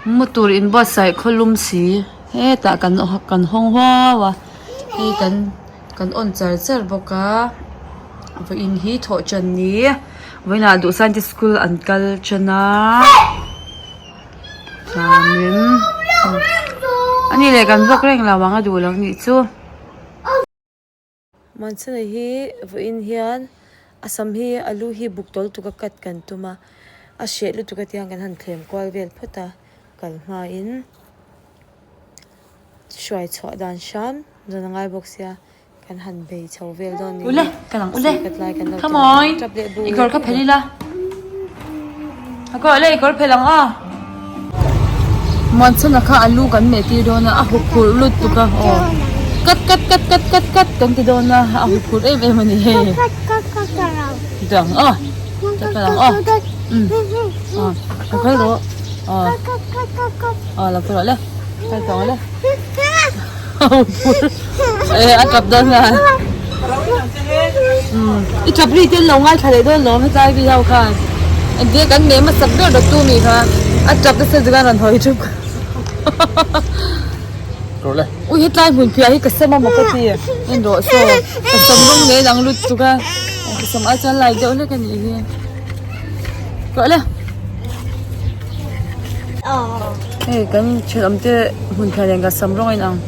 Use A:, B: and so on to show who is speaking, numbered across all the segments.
A: Mu tur inbuatsaih khawlum si hetah kan kan hawng huau a hei kan kan on char char bawk a vawiin hi thawh tan ni vawiinah duh scientist school an kal tan a chuanin a ni leh kan vlog reng lo ang a duh lo nih chu. Manchana hi vawiin hian a sam hi a lu hi buk tawl tuk a cut kan tum a a hreh lutuk a tiang kan han thlem kual vel phawt a kal hmain hruai chhuah dan hram zawn a ngai bawk sia kan han bei chho vel dawn niin
B: Ule ka lang ule
A: kat lai kan lo
B: come
A: ti
B: on
A: tap leh
B: i kawr kha phel ila a kawr le i kawr phel ang a Muanchhana kha a lu kan meh tir dawn a a huphurh lutuk a aw cut cut cut cut cut cut kan ti dawn a a huphurh em em a ni hei dang a cut cut ang aw um aw ka phel rawh aw aw lo phel rawh le phel tawh ang le. A tap dawn a i tap ri te an lo ngaithla leh dawn lawm hetlai ri ho khan engtin kan meh hmasak ber dawt tu mi kha a tap nasa chu khan rawn hawi thup ui hetlai hmun phiah hi ka sam a maw ka ti en rawh saw ka sam rawng nen ang lutuk a ka sam ai chuan lai deuh hlek a nih hi rawh le. Hei kan thenawm te hmun thla nen kan sam rawng a inang.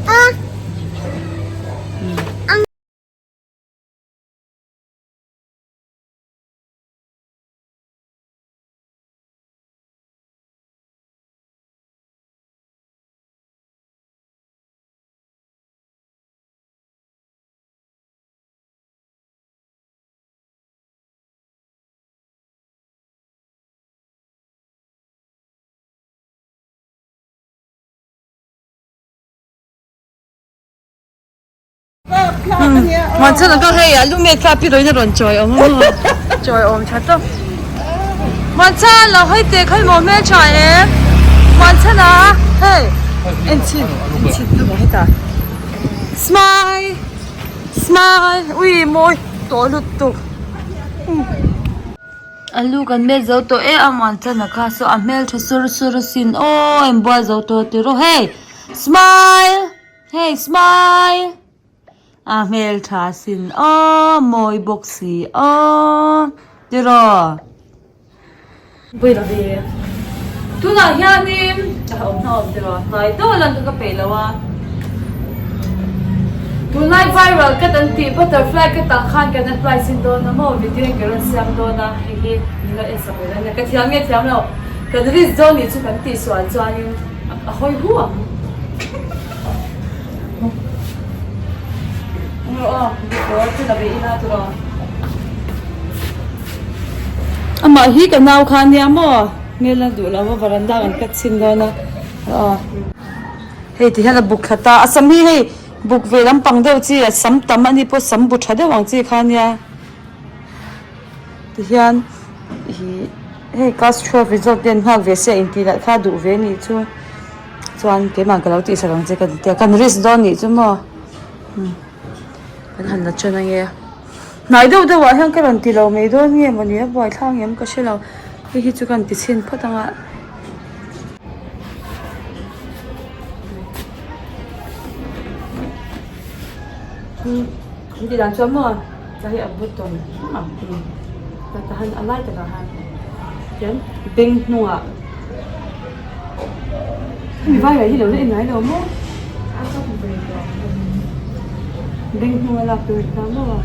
B: Muanchhana kha hei a lu met kha pi rawin a rawn chawi awm a maw chawi awm tha tawp Muanchhan lo hawi teh khawi maw hmel tha em Muanchhana hei en chhin en chhin a maw hetah smile smile ui mawi tawh lutuk. A lu kan met zo tawh e a muanchana kha saw a hmeltha sur sur asin aw inbual zo tawh ti rawh hei smile hei smile a hmeltha asin aw mawi bawk si aw ti rawh. Tunah hianin a awm hna awm tiraw hnai deuh a lan kha ka peih lo a tunlai viral cut an tih butterfly cut ah khan kan apply chin dawn a maw video in ka rawn siam dawn a hei hi min lo en sak ve dawn nia ka thiam nge thiam lo kan risk dawn nih chu kan tih sual chuanin a hawi hu ang aw before chu la ve ila tiraw. Amah hi ka nau kha ania maw hmel a duh lo a varanda kan cut chhin dawn a aw hei ti hian a buk thla ta a sam hi hei buk ve lampang deuh chi a sam tam ani pawh sam bu tha deuh ang chi kha ania ti hian ihh hei class twelve result te an nghak ve sia intih lah kha duh ve anih chu chuan keimah ka lo tihsak ang che ka ti a kan risk dawn nih chu maw. Kan han la chen ange. Hnai deuh deuh ah hian ka rawn ti lo mai dawn nge mawni a buai thlak ang em ka hre lo. Hei hi chu ka han ti chhin phawt ang a. An ti dan chuan maw ta hi a button ta ta han a lai takah khan tian beng hnungah Hemi vai lah hi lo la en ngai lo maw? Beng hnung a lak tur ta maw a?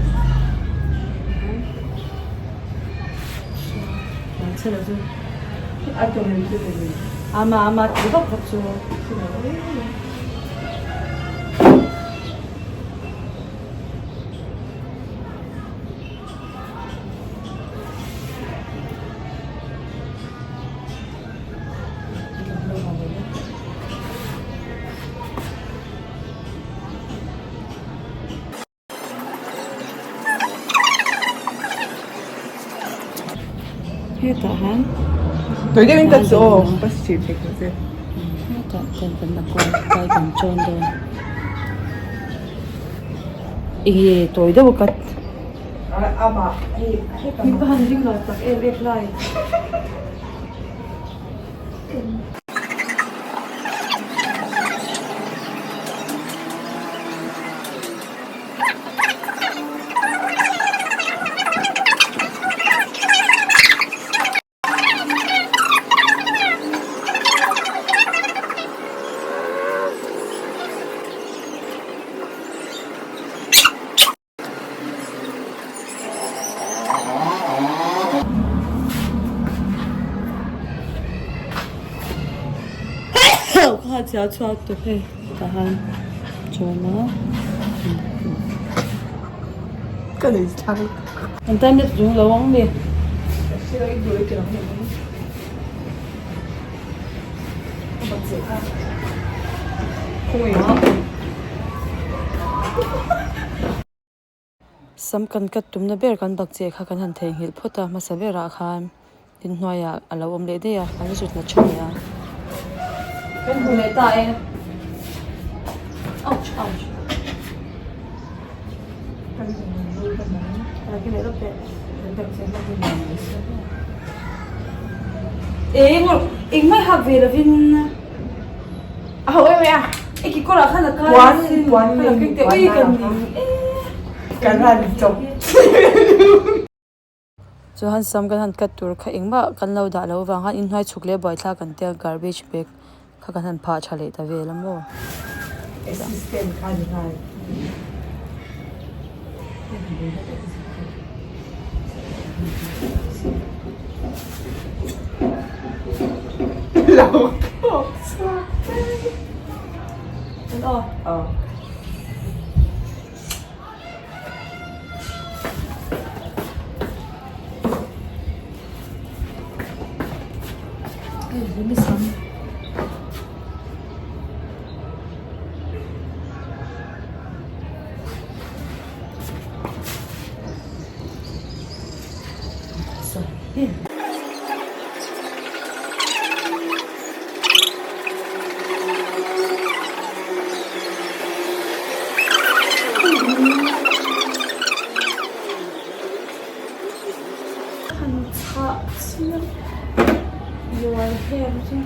B: Ama ama ti vak vak chu. Hetah hian hetah chuan kan la kual kai kan chawn dawn ih tawi deuh a cut. Mi ka han ring lo tak em em lai.
A: hnahthial chhuak tawh hei tah hian chuan a
C: Ka nei thlak.
A: An time lapse dung lo ang mi. Sam kan cut tumna ber kan bak chiah kha kan han theihnghilh phawt a hmasa berah khan in hnuaiah a lo awm leh daih a kan zut na tha leh a. Kan hmu leh ta e ouch ouch Engmah hak ve lovin
C: A ho em em a.
A: I kekawr ah khan a kai
C: Puan puan
A: ning ui kan ning e.
C: Kan han chawp.
A: Chuan sam kan han cut tur kha engmah kan lo dah loh avang khan inhnuai chhuk leh buaithlak kan tia garbage bag kha kan han phah tha leh ta vel a maw.
C: Assistant kha ni nghal. Lo khawk chhuak
A: Kan aw.
C: Aw.
A: Hei hi sam. Han chhah chiang luai hem chu.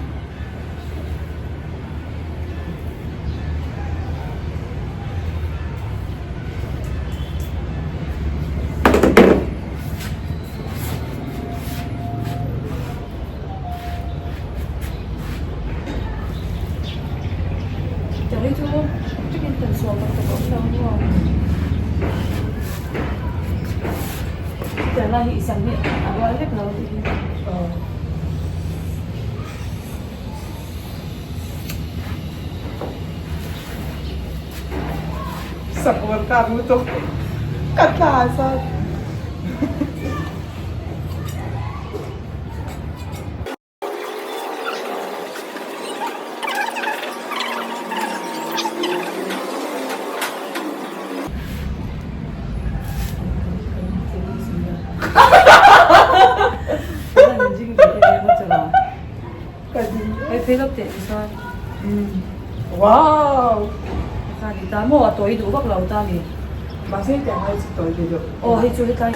A: Tiang hi chu takin kan sual tak tak a awm lo maw chutiang lai hi i sam hi a rual vek lo tih hi.
C: Sakawr kak lutuk ka tla zat. Wow!
A: Ta maw a tawi duh vak lo ta ni.
C: Mahse tiang ai chu tawi ve deuh.
A: Aw hei chu hetlai.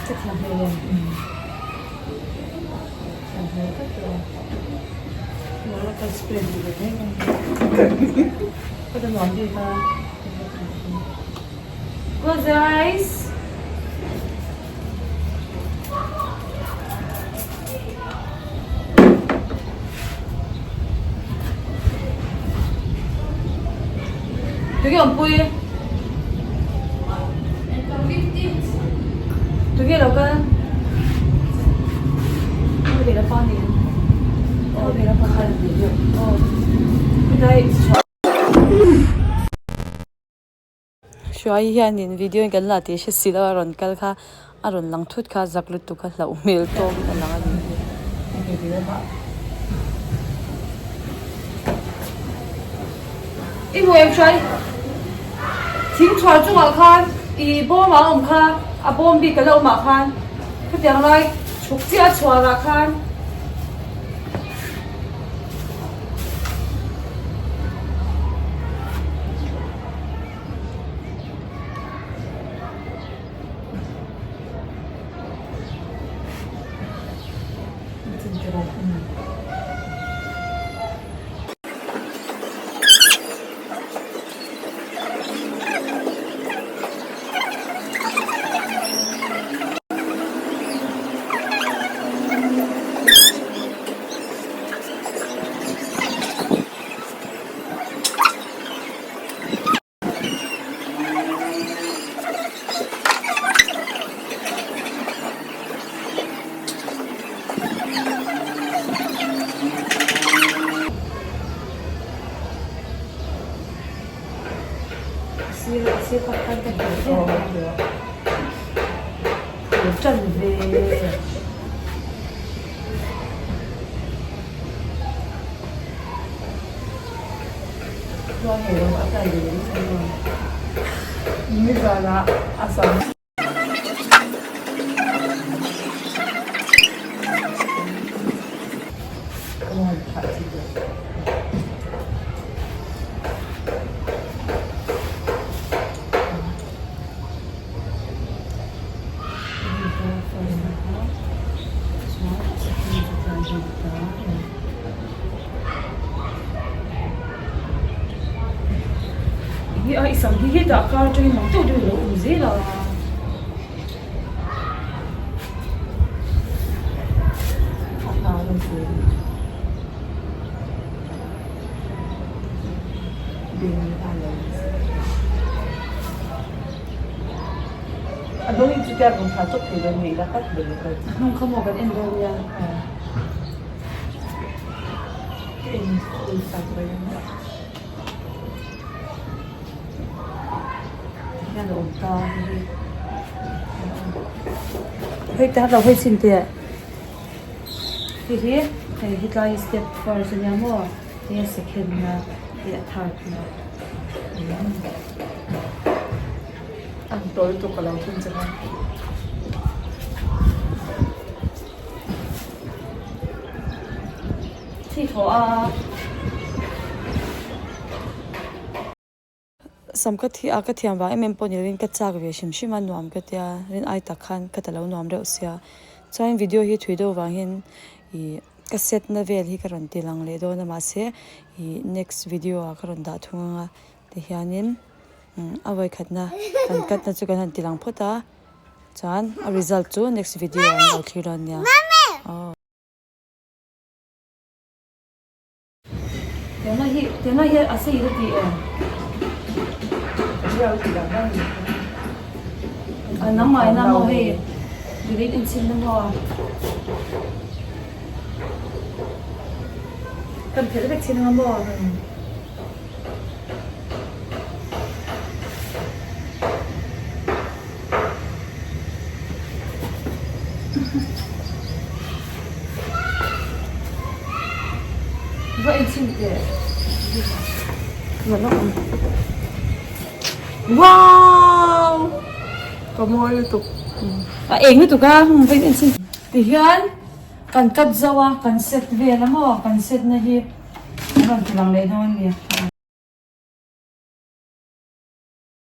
A: Ka thiam hmel em? Thiam hmel tak tawh a. Lola ka spray duh ve mai mai. Ka ta nuam bik a. Close your eyes. Tunge awmpui? Tunge lo kal? Hruai hianin video in kan la tih hre si lo a rawn kal kha a rawn lang thut kha zak lutuk a hlauh hmel tawk a lang a ni. I hmu em Hruai? Thing chhuar chungah khan i bawm ah a awm kha a bawm bik a la awm ah khan khatiang lai chhuk chiah a chhuar ah khan.
C: tiraw. Nizanah a sam.
A: Hi a i sam hi hetah kar atangin mak deuh deuh a lo awm zel a.
C: A hnung in chutia rawn thla chawp thei dawn nge ila kat ber ka
A: A hnung kha maw kan en dawn nia.
C: Ka en ul tak mai ang a.
A: Hian a awm ta hei hi. Hei te lo hei chhin teh. Hei hi hei hetlai hi step first ania maw hei a second na hei a third na.
C: An tawi tuk a lo thun che kha.
A: Thi thaw a. Sam ka thi a ka thiam vang em em pawh ni lovin ka chak ve hrim hrim a nuam ka tia rin ai tak khan ka ta lo nuam reuh sia chuan video hi thui deuh vang hian ih ka set na vel hi ka rawn ti lang leh dawn a mahse ih next video ah ka rawn dah thung ang a tihianin a vawikhatna kan cut na chu kan han ti lang phawt a chuan a result chu next video ah an lo thlir dawn nia aw. Tiangna hi tiangna hi a sei ka ti em? A nangmah ina maw hei delete in chhin na maw? Kan phelh vek chhin anga maw? Va en chhin teh.
C: Wow! Ka mawi lutuk.
A: A eng lutuk a, va en chhin. Tihian kan cut zo a, kan set vel a maw, kan set na hi a rawn ti lang leh dawn a ni.